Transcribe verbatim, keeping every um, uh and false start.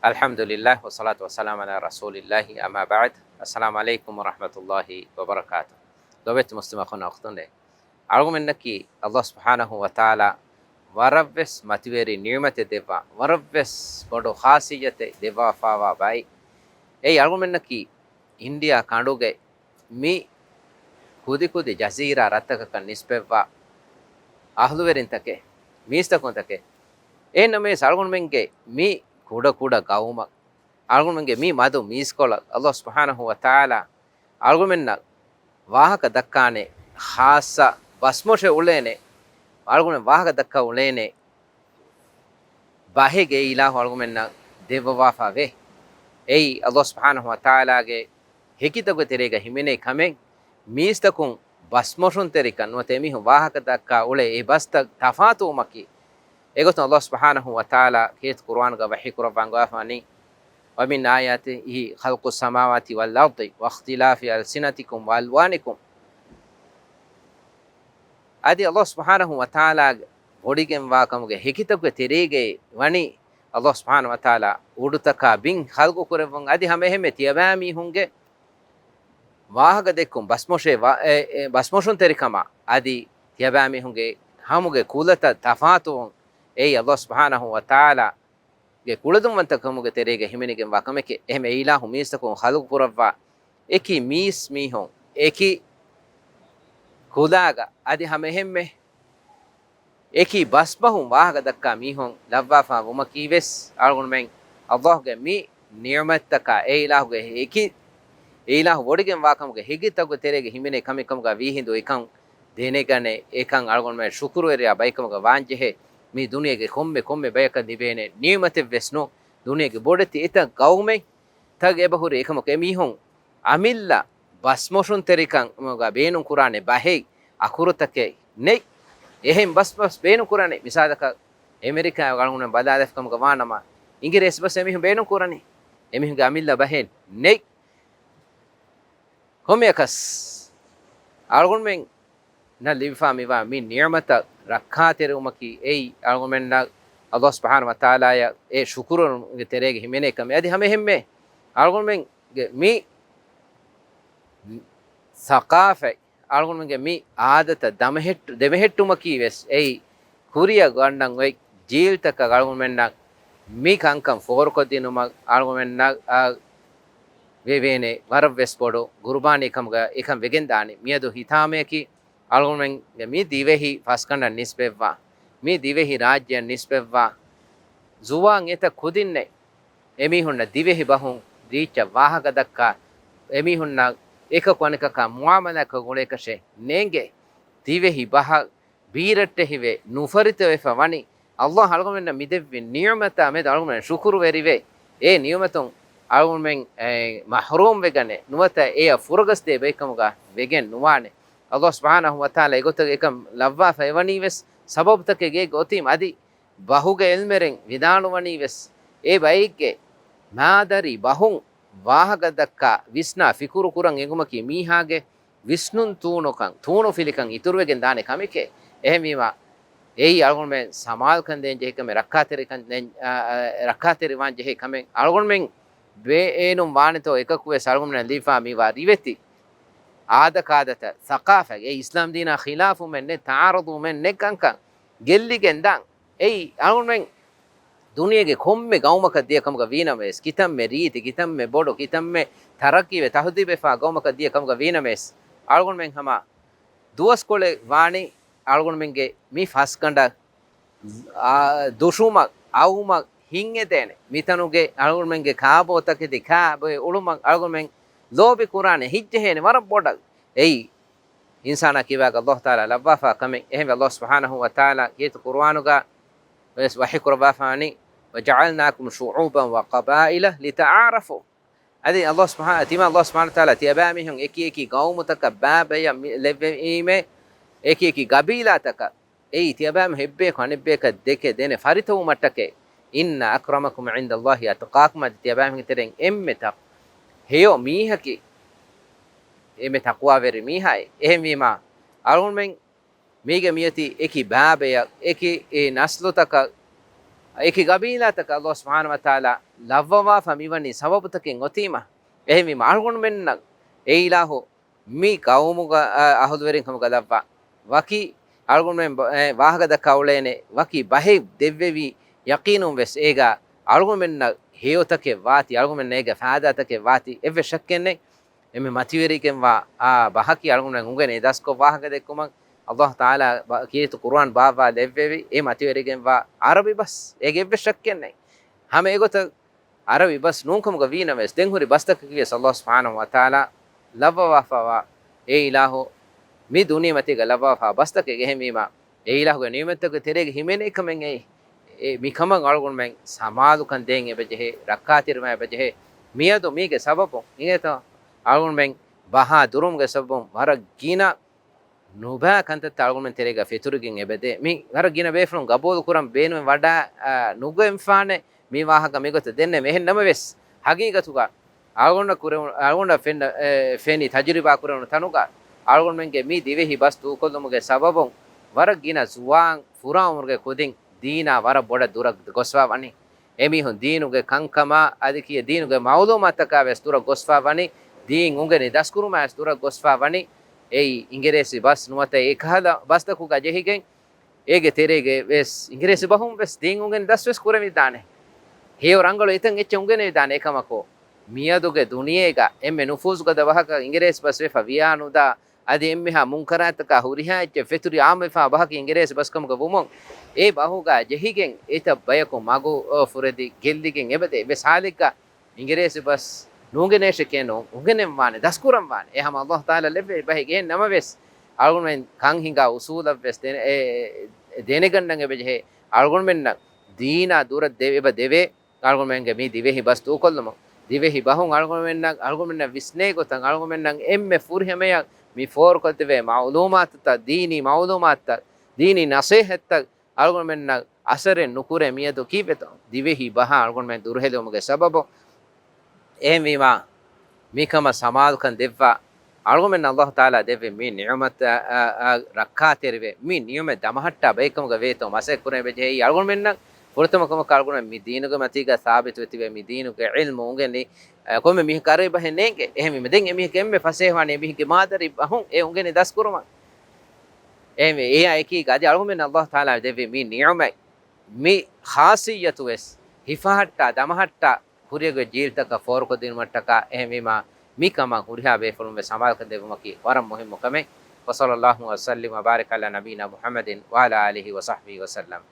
އަލްޙަމްދުލިއްލާހް، ވައްޞަލާތު ވައްސަލާމު ޢަލާ ރަސޫލިއްލާހި، އައްމާ ބަޢްދު. އައްސަލާމު ޢަލައިކުމް ވަރަޙްމަތުﷲި ވަބަރަކާތު. ލޮބެތި މުސްލިމް އަޚުން އުޚްތުން، އަޅުގަނޑުމެންނަކީ ﷲ ސުބްޙާނަހޫ ވަތަޢާލާ ވަރަށްވެސް މަތިވެރި ނިޢުމަތެއް ދެއްވާ، ވަރަށްވެސް ބޮޑު ޚާއްޞިއްޔަތެއް ދެއްވާފާވާ ބައެއް. އެއީ އަޅުގަނޑުމެންނަކީ އިންޑިއާ ކަނޑުގެ މި ކުދިކުދި ޖަޒީރާ ރަށްތަކަކަށް ނިސްބަތްވާ އަހްލުވެރިންތަކެއް، މީސްތަކުންތަކެއް. އެހެންނަމަވެސް އަޅުގަނޑުމެންގެ މި ކުޑަކުޑަ ގައުމަށް، އަޅުގަނޑުމެންގެ މި މަދު މީސްކޮޅަށް ﷲ ސުބްޙާނަހޫ ވަތަޢާލާ އަޅުގަނޑުމެންނަށް ވާހަކަ ދައްކާނެ، ޚާއްޞަ ބަސްމޮށެއް އުޅޭނެ، އަޅުގަނޑުމެން ވާހަކަ ދައްކާ އުޅޭނެ ބަހެއް އެ އިލާހު އަޅުގަނޑުމެންނަށް ދެއްވަވާފާ ވޭ. އެއީ ﷲ ސުބްޙާނަހޫ ވަތަޢާލާގެ ހެކިތަކުގެ ތެރޭގަ ހިމެނޭ ކަމެއް، މީސްތަކުން ބަސްމޮށުންތެރިކަން ނުވަތަ އެމީހުން ވާހަކަ ދައްކާ އުޅޭ އެ ބަސްތައް ތަފާތުވުމަކީ. އެގޮތުން ﷲ ސުބްޙާނަހޫ ވަތަޢާލާ ކީރިތި ޤުރުއާނުގަ ވަޙީ ކުރައްވާން ގޮވާފަ ވަނީ، وَمِنْ آيَاتِهِ خَلْقُ السَّمَاوَاتِ وَالْأَرْضِ وَاخْتِلَافُ أَلْسِنَتِكُمْ وَأَلْوَانِكُمْ. އަދި ﷲ ސުބްޙާނަހޫ ވަތަޢާލާ ވޮޑިގެންވާ ކަމުގެ ހެކިތަކުގެ ތެރޭގައި ވަނީ، ﷲ ސުބްޙާނަހޫ ވަތަޢާލާ އުޑުތަކާ ބިން ޚަލްޤު ކުރެއްވުން، އަދި ހަމައެހެންމެ ތިޔަބައިމީހުންގެ ވާހަކަ ދެއްކުން، ބަސްމޮށޭ ވާ-، އެ، އެ، ބަސްމޮށުންތެރިކަމާ، އަދި ތިޔަބައިމީހުންގެ ހަމުގެ ކުލަތައް ތަފާތުވުން، އެއީ ﷲ ސުބްޙާނަހޫ ވަތަޢާލާގެ ކުޅަދުންވަންތަކަމުގެ ތެރޭގަ ހިމެނިގެންވާ ކަމެކޭ. އެހެން އެ އިލާހު މީސްތަކުން ޚަލްޤު ކުރައްވާ، އެކި މީސް މީހުން، އެކި ކުލާގަ، އަދި ހަމައެހެންމެ އެކި ބަސްބަހުން ވާހަކަ ދައްކާ މީހުން ލައްވާފާ ވުމަކީވެސް އަޅުގަނޑުމެން ﷲ ގެ މި ނިޢުމަތްތަކާ އެ އިލާހުގެ އެކި، އެ އިލާހު ވޮޑިގެންވާ ކަމުގެ ހެކިތަކުގެ ތެރޭގަ ހިމެނޭ ކަމެއް ކަމުގަ ވީހިނދު އެކަން ދެނެގަނެ، އެކަން އަޅުގަނޑުމެން ޝުކުރުވެރިޔާ ބައެއްކަމުގަ ވާންޖެހޭ. މި ދުނިޔޭގެ ކޮންމެ ކޮންމެ ބަޔަކަށް ލިބޭނެ ނިޢުމަތެއްވެސް ނޫން. ދުނިޔޭގެ ބޮޑެތި އެތައް ގައުމެއް ތައް އެބަހުރި އެކަމަކު އެމީހުން އަމިއްލަ ބަސްމޮށުންތެރިކަމުގަ ބޭނުންކުރާނެ ބަހެއް އަކުރުތަކެއް ނެތް. އެހެން ބަސް ބަސް ބޭނުންކުރާނެ. މިސާލަކަށް އެމެރިކާ އަޅުގަނޑުމެން ބަލާލަފަ ކަމުގަ ވާނަމަ، އިނގިރޭސި ބަސް އެމީހުން ބޭނުންކުރަނީ. އެމީހުންގެ އަމިއްލަ ބަހެއް ނެތް. ކޮންމެއަކަސް އަޅުގަނޑުމެންނަށް ލިބިފާ މިވާ މި ނިޢުމަތަށް ރައްކާތެރިވުމަކީ އެއީ އަޅުގަނޑުމެންނަށް ﷲ ސުބްޙާނަހޫ ވަތަޢާލާއަށް އެ ޝުކުރުވުމުގެ ތެރޭގަ ހިމެނޭ ކަމެއް. އަދި ހަމައެހެންމެ އަޅުގަނޑުމެންގެ މި ސަޤާފަތް، އަޅުގަނޑުމެންގެ މި އާދަތައް ދަމެހެއްޓު-، ދެމެހެއްޓުމަކީ ވެސް އެއީ ކުރިއަށް ގަންނަން އޮތް ޖީލްތަކަށް އަޅުގަނޑުމެންނަށް މި ކަންކަން ފޯރުކޮށްދިނުމަށް އަޅުގަނޑުމެންނަށް ވެވޭނެ ވަރަށް ވެސް ބޮޑު ގުރުބާނީކަމުގަ އެކަން ވެގެންދާނެ. މިއަދު ހިތާމަޔަކީ އަޅުގަނޑުމެންގެ މި ދިވެހި ފަސްގަނޑަށް ނިސްބަތްވާ، މި ދިވެހި ރާއްޖެއަށް ނިސްބަތްވާ ޒުވާން އެތައް ކުދިންނެއް އެމީހުންނަށް ދިވެހި ބަހުން ރީއްޗަށް ވާހަކަ ދައްކާ، އެމީހުންނަށް އެކަކު އަނެކަކާ މުޢާމަލާތްކޮށް އުޅޭކަށެއް ނޭނގޭ. ދިވެހި ބަހަށް ބީރައްޓެހިވެ ނުފަރިތަވެފަ ވަނީ، ﷲ އަޅުގަނޑުމެންނަށް މިދެއްވި ނިޢުމަތާ މެދު އަޅުގަނޑުމެން ޝުކުރުވެރިވެ، އެ ނިޢުމަތުން އަޅުގަނޑުމެން، އެ، މަޙްރޫމްވެގަނެ ނުވަތަ އެއަށް ފުރަގަސްދޭ ބައެއްކަމުގަ ވެގެން ނުވާނެ. ﷲ ސުބްޙާނަހޫ ވަތަޢާލާ އެގޮތަށް އެކަން ލައްވާފަ އެވަނީވެސް ސަބަބުތަކެއް ގެ އޮތީމަ އަދި ބަހުގެ ޢިލްމުވެރިން ވިދާޅުވަނީވެސް، އެ ބައެއްގެ މާދަރީ ބަހުން ވާހަކަ ދައްކާ ވިސްނާ ފިކުރު ކުރަން އެނގުމަކީ މީހާގެ ވިސްނުން ތޫނުކަން، ތޫނުފިލިކަން އިތުރުވެގެން ދާނެ ކަމެކޭ. އެހެންވީމާ، އެއީ އަޅުގަނޑުމެން ސަމާލުކަން ދޭން ޖެހޭ ކަމެއް، ރައްކާތެރިކަން ދޭން، އާ، އާ، ރައްކާތެރިވާން ޖެހޭ ކަމެއް. އަޅުގަނޑުމެން ބޭނުން ވާނެތޯ އެކަކުވެސް އަޅުގަނޑުމެން ލިބިފާ މިވާ ރިވެތި އާދަކާދަތައް، ސަޤާފަތް، އެ އިސްލާމް ދީނާ ޚިލާފުވުމެއް ނެތް، ތަޢާރަޟުވުމެއް ނެތް ކަންކަން ގެއްލިގެން ދާން. އެއީ އަޅުގަނޑުމެން ދުނިޔޭގެ ކޮންމެ ގައުމަކަށް ދިޔަ ކަމުގަ ވީނަމަވެސް، ކިތަންމެ ރީތި، ކިތަންމެ ބޮޑު، ކިތަންމެ ތަރައްޤީވެ ތަހުޛީބެފާ ގައުމަކަށް ދިޔަ ކަމުގަ ވީނަމަވެސް، އަޅުގަނޑުމެން ހަމަ ދުވަސްކޮޅެއް ވާނީ އަޅުގަނޑުމެންގެ މި ފަސްގަނޑަށް، އާ، ދުށުމަށް، އައުމަށް ހިތްއެދޭނެ. މިތަނުގެ އަޅުގަނޑުމެންގެ ކާބޯތަކެތި ކާބޮއެ އުޅުމަށް އަޅުގަނޑުމެން ލޯބި ކުރާނެ، ހިތްޖެހޭނެ ވަރަށް ބޮޑަށް. އެއީ އިންސާނާ ކިބާގަ ﷲ ތަޢާލާ ލައްވާފާ ކަމެއް. އެހެންވެ، ﷲ ސުބްޙާނަހޫ ވަތަޢާލާ ކީރިތި ޤުރުއާނުގަ ވެސް ވަޙީ ކުރައްވާފާނީ، وَجَعَلْنَاكُمْ شُعُوبًا وَقَبَائِلَ لِتَعَارَفُوا. އަދި ﷲ ސުބްޙާ-، ތިމާ ﷲ ސުބްޙާނަހޫ ވަތަޢާލާ ތިޔަބައިމީހުން އެކި އެކި ގައުމުތަކަށް ބައިބަޔަށް މި-، ލެއްވީމޭ، އެކި އެކި ގަބީލާތަކަށް. އެއީ ތިޔަބައިމީހުން އެއްބަޔަކު އަނެއްބަޔަކަށް ދެކެ ދެނެ ފަރިތަވުމަށްޓަކައި. إِنَّ أَكْرَمَكُمْ عِندَ اللَّهِ أَتْقَاكُمْ. އަދި ތިޔަބައިމީހުންގެ ތެރެއިން އެންމެ ތަ-، ހެޔޮ މީހަކީ، އެންމެ ތަޤްވާވެރި މީހާއޭ. އެހެންވީމާ، އަޅުގަނޑުމެން މީގެ މިއޮތީ އެކި ބައިބަޔަށް، އެކި އެ ނަސްލުތަކަށް އެކި ގަބީލާތަކަށް ﷲ ސުބްޙާނަހޫ ވަތަޢާލާ ލައްވަވާފަ މިވަނީ ސަބަބުތަކެއް އޮތީމަ، އެހެންވީމަ އަޅުގަނޑުމެންނަށް އެ އިލާހު މި ޤައުމުގަ، އަ، އަހުލުވެރިން ކަމުގަ ލައްވާ ވަކި އަޅުގަނޑުމެން ބަ-، އެ، ވާހަކަ ދައްކާ އުޅޭނެ ވަކި ބަހެއް ދެއްވެވީ، ޔަޤީނުން ވެސް އޭގަ އަޅުގަނޑުމެންނަށް ހެޔޮތަކެއް ވާތީ، އަޅުގަނޑުމެންނަށް އޭގަ ފައިދާތަކެއް ވާތީ އެއްވެސް ޝައްކެއް ނެތް. އެންމެ މަތިވެރިގެންވާ އާ ބަހަކީ އަޅުގަނޑުމެން އުނގެނި ދަސްކޮށް ވާހަކަ ދެއްކުމަށް ﷲ ތަޢާލާ ބަ-، ކީރިތި ޤުރުއާން ބާއްވާ ލެއްވެވި އެ މަތިވެރިގެންވާ ޢަރަބި ބަސް. އޭގެ އެއްވެސް ޝައްކެއް ނެތް. ހަމަ އެގޮތަށް އަރަބި ބަސް ނޫންކަމުގަ ވީނަމަވެސް، ދެން ހުރި ބަސްތަކަކީ ވެސް ﷲ ސުބްޙާނަހޫ ވަތަޢާލާ ލައްވަވާފަވާ އެ އިލާހު މި ދުނިޔެމަތީގަ ލައްވާފަ ބަސްތަކެއް. އެހެންވީމަ، އެ އިލާހުގެ ނިޢުމަތްތަކުގެ ތެރޭގަ ހިމެނޭ ކަމެއް އެއީ. އެ މިކަމަށް އަޅުގަނޑުމެން ސަމާލުކަން ދޭން އެބަޖެހޭ، ރައްކާތެރިވާން އެބަޖެހޭ. މިއަދު މީގެ ސަބަބުން އިނގޭތޯ، އަޅުގަނޑުމެން ބަހާ ދުރުމުގެ ސަބަބުން ވަރަށް ގިނަ ނުބައި ކަންތައްތައް އަޅުގަނޑުމެން ތެރޭގަ ފެތުރިގެން އެބަދޭ. މި ވަރަށް ގިނަ ބޭފުޅުން ގަބޫލު ކުރަން ބޭނުމެއް ވަޑާ، އާ، ނުގެންފާނެ މި ވާހަކަ މިގޮތަށް ދެންނެވި. އެހެން ނަމަވެސް، ހަގީގަތުގަ އަޅުގަނޑަށް ކުރެވު-، އަޅުގަނޑަށް ފެންނަ-، އެ، ފެނި ތަޖުރިބާ ކުރެވުނު ތަނުގަ އަޅުގަނޑުމެންގެ މި ދިވެހި ބަސް ދޫކޮށްލުމުގެ ސަބަބުން ވަރަށް ގިނަ ޒުވާން ފުރާ އުމުރުގެ ކުދިން ދީނާ ވަރަށް ބޮޑަށް ދުރަށް ގޮސްފާ ވަނީ. އެމީހުން ދީނުގެ ކަންކަމާ އަދި ކިޔޭ ދީނުގެ މައުލޫމާތަކާ ވެސް ދުރަށް ގޮސްފާ ވަނީ، ދީން އުނގެނި ދަސްކުރުމާ ވެސް ދުރަށް ގޮސްފާ ވަނީ. އެއީ އިނގިރޭސި ބަސް ނުވަތަ އެކަހަލަ ބަސްތަކުގަ ޖެހިގެން، އޭގެ ތެރޭގަ ވެސް އިނގިރޭސި ބަހުން ވެސް ދީން އުނގެނި ދަސްވެސް ކުރެވިދާނެ. ހެޔޮ ރަނގަޅު އެތަން އެއްޗެއް އުނގެނެވިދާނެ. އެކަމަކު، މިއަދުގެ ދުނިޔޭގަ އެންމެ ނުފޫޒުގަދަ ބަހަކަށް އިނގިރޭސި ބަސް ވެފަ ވިޔާނުދާ، އަދި އެންމެހާ މުންކަރާތްތަކާ ހުރިހާ އެއްޗެއް ފެތުރި އާއްމުވެފާ ބަހަކީ އިނގިރޭސި ބަސްކަމުގަ ވުމުން، އެ ބަހުގަ ޖެހިގެން އެތައް ބަޔަކު މަގު، އޯ، ފުރެދި ގެއްލިގެން އެބަދޭ. އެއްވެސް ހާލެއްގަ އިނގިރޭސި ބަސް ނުއުނގެނޭށެކޭ ނޫން، އުނގެނެންވާނެ، ދަސްކުރަންވާނެ. އެ ހަމަ ﷲ ތަޢާލާ ލެއްވޭ ބަހެއް. އެހެން ނަމަވެސް، އަޅުގަނޑުމެން ކަން ހިނގާ އުސޫލަށްވެސް ދެ-، އެ، އެ، ދެނެގަންނަން އެބަޖެހޭ. އަޅުގަނޑުމެންނަށް ދީނާ ދުރަށް ދެ-، އެބަ ދެވޭ. އަޅުގަނޑުމެންގެ މި ދިވެހި ބަސް ދޫކޮށްލުމުން، ދިވެހި ބަހުން އަޅުގަނޑުމެންނަށް، އަޅުގަނޑުމެންނަށް ވިސްނޭ ގޮތަށް އަޅުގަނޑުމެންނަށް އެންމެ ފުރިހަމަޔަށް މި ފޯރުކޮށްދެވޭ މައުލޫމާތުތައް، ދީނީ މައުލޫމާތުތައް، ދީނީ ނަސޭހަތްތައް އަޅުގަނޑުމެންނަށް އަސަރެއް ނުކުރޭ މިއަދު ކީއްވެތޯ؟ ދިވެހި ބަހާ އަޅުގަނޑުމެން ދުރުހެލިވުމުގެ ސަބަބު. އެހެންވީމާ، މިކަމަށް ސަމާލުކަން ދެއްވާ، އަޅުގަނޑުމެން ﷲ ތަޢާލާ ދެއްވި މި ނިޢުމަތަށް، އަ، އަ، ރައްކާތެރިވެ، މި ނިޢުމަތް ދަމަހައްޓާ ބައެއްކަމުގަ ވޭތޯ މަސައްކަތް ކުރަން އެބަޖެހޭ. އަޅުގަނޑުމެންނަށް ފުރަތަމަ ކަމަކަށް އަޅުގަނޑުމެން މި ދީނުގެ މަތީގަ ސާބިތުވެ ތިބެ، މި ދީނުގެ ޢިލްމު އުނގެނި، އަ، ކޮންމެ މީހަކަށް އަރަބި ބަހެއް ނޭނގެ. އެހެންވީމަ ދެން އެމީހަކަށް އެންމެ ފަސޭހަވާނީ އެމީހެއްގެ މާދަރީ ބަހުން އެ އުނގެނި ދަސްކުރުމަށް. އެހެންވެ، އެއާ އެކީގަ އަދި އަޅުގަނޑުމެން ﷲ ތަޢާލާ ދެއްވި މި ނިޢުމަތް، މި ޚާޞިއްޔަތު ވެސް ހިފަހައްޓާ، ދަމަހައްޓާ، ކުރިއަށް ޖީލްތަކަށް ފޯރުކޮށްދިނުމަށްޓަކާ. އެހެންވީމާ، މި ކަމަށް ހުރިހާ ބޭފުޅުން ވެސް ސަމާލުކަން ދެއްވުމަކީ ވަރަށް މުހިއްމު ކަމެއް. وصلى الله وسلم وبارك على نبينا محمد وعلى آله وصحبه وسلم.